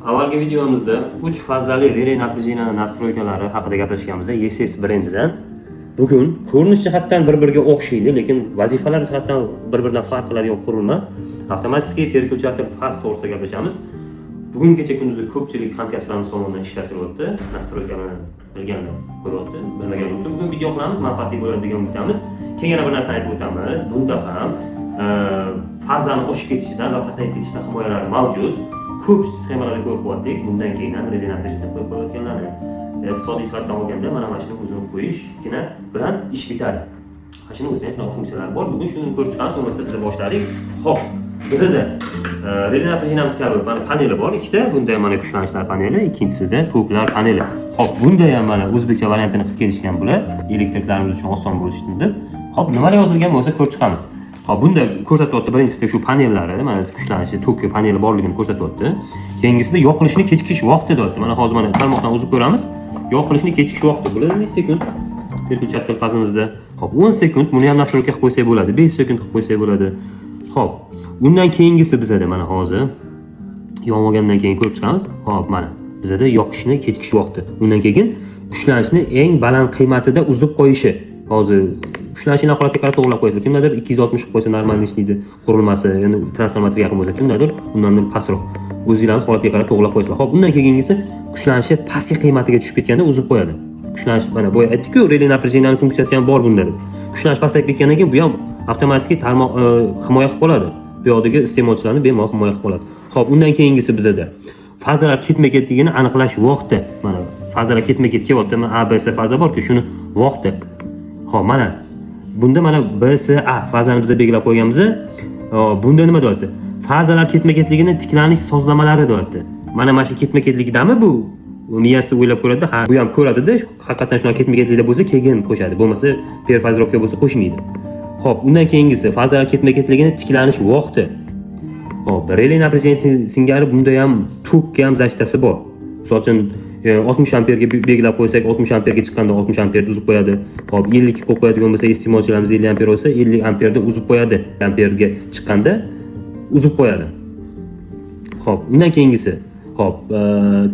Avvalgi videomizda 3 fazali реле напряжения настройка lari haqida gaplashganmiz ESS brendidan. Bugun ko'rinish jihatdan bir-biriga o'xshaydi, lekin vazifalar jihatdan bir-biridan farq qiladigan qurilma, автоматический переключатель фаз to'g'risida gaplashamiz. Bugun kecha kunduzda ko'pchilik hamkasblarimiz tomonidan ishlatilyapti. Настройка ni bilganlar qo'yyapti, bilmaganlar uchun bugun video qilamiz, manfaatli bo'ladi degan umiddamiz. Keyin yana bir narsani aytib o'tamiz. Bunda ham fazani oshib ketishidan va pasayib ketishidan himoyalar mavjud. Ko'p sxemalarda ko'rib qo'ydik. Bundan keyin ham реле напряжение qo'yib qo'yayotganlarni iqtisodiy jihatdan olganda mana shuni o'zini qo'yishgina bilan ish bitadi. Mana shuni o'zida ham shunaqa funksiyalar bor. Bugun shuni ko'rib chiqamiz, bo'lmasa biz boshladik. Xo'p, bizada реле напряжение miz kabi mana paneli bor ikkita. Bunda ham mana kuchlanishlar paneli, ikkinchisida toklar paneli. Xo'p, bunda ham mana o'zbekcha variantini qilib kelishgan bular, elektriklarimiz uchun oson bo'lishsin deb. Xo'p, nimalar yozilgan bo'lsa, ko'rib chiqamiz. Xo'p, bunda ko'rsatyapti, birinchisida shu panellari, mana kuchlanishi, tok paneli borligini ko'rsatyapti. Keyingisida yoqilishini kechikish vaqti deyapti. Mana hozir mana tarmoqdan uzib ko'ramiz. Yoqilishini kechikish vaqti bular necha sekund? Переключатель fazimizda. Xo'p, 10 sekund, buni ham настройка qilib qo'ysak bo'ladi. 5 sekund qilib qo'ysak bo'ladi. Xo'p, undan keyingisi bizada mana hozir yonib olgandan keyin ko'rib chiqamiz. Xo'p, mana bizada yoqishni kechikish vaqti. Undan keyin kuchlanishni eng baland qiymatida uzib qo'yishi. Hozir kuchlanishini holatga qarab to'g'rilab qo'yasizlar. Kimdadir 260 qilib qo'ysa, normal ishlaydi qurilmasi, ya'ni transformatorga yaqin bo'lsa, kimdadir undan pastroq. O'zinglarning holatiga qarab to'g'rilab qo'yasizlar. Xo'p, undan keyingisi kuchlanishi pastki qiymatiga tushib ketganda uzib qo'yadi. Kuchlanish, mana boya aytdik-ku, реле напряжение funksiyasi ham bor bunda deb. Kuchlanish pasayib ketgandan keyin bu ham avtomatik tarmoq himoya qilib qoladi. Bu yoqdagi iste'molchilarni bemalol himoya qilib qoladi. Xo'p, undan keyingisi bizada fazalar ketma-ketligini aniqlash vaqti. Mana fazalar ketma-ket kelyapti. Mana A, B, C faza bor-ku, shuni vaqti. Xo'p, mana bunda mana B, C, A fazani biz belgilab qo'yganmiz. Bunda nima deyapti? Fazalar ketma-ketligini tiklanish sozlamalari deyapti. Mana shu ketma-ketlikdami bu? Miyasi o'ylab ko'radida, ha, bu ham ko'radida, haqiqatdan shunaqa ketma-ketlikda bo'lsa, keyin qo'shadi. Bo'lmasa, перефазировка bo'lsa, qo'shmaydi. Xo'p, undan keyingisi fazalar ketma-ketligini tiklanish vaqti. Xo'p, реле напряжение singari bunda ham tokka ham защита si bor. Misol uchun, 60 amperga belgilab qo'ysak, 60 amperga chiqqanda 60 amperda uzib qo'yadi. Xo'p, 52 qo'yib qo'yadigan bo'lsa, iste'molchilarimiz 50 amper bo'lsa, 50 amperda uzib qo'yadi. Amperga chiqqanda uzib qo'yadi. Xo'p, undan keyingisi, xo'p,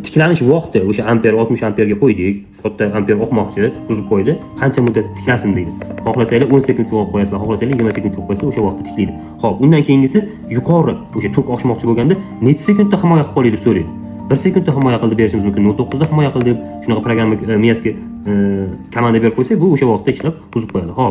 tiklanish vaqti, o'sha amper 60 amperga qo'ydik, katta amper oqmoqchi, uzib qo'ydi. Qancha muddat tiklasin deydi. Xohlasanglar 10 sekundga qo'yib qo'yasizlar, xohlasanglar 20 sekundga qo'yib qo'yasizlar, o'sha vaqtda tiklaydi. Xo'p, undan keyingisi yuqori o'sha tok oshmoqchi bo'lganda necha sekundda himoya qilib qo'yadi deb so'raydi. 1 sekundda himoya qildi berishimiz mumkin, 0.9 da himoya qil deb shunaqa programma miyasiga komanda berib qo'ysak, bu o'sha vaqtda ishlab uzib qo'yadi. Xo'p.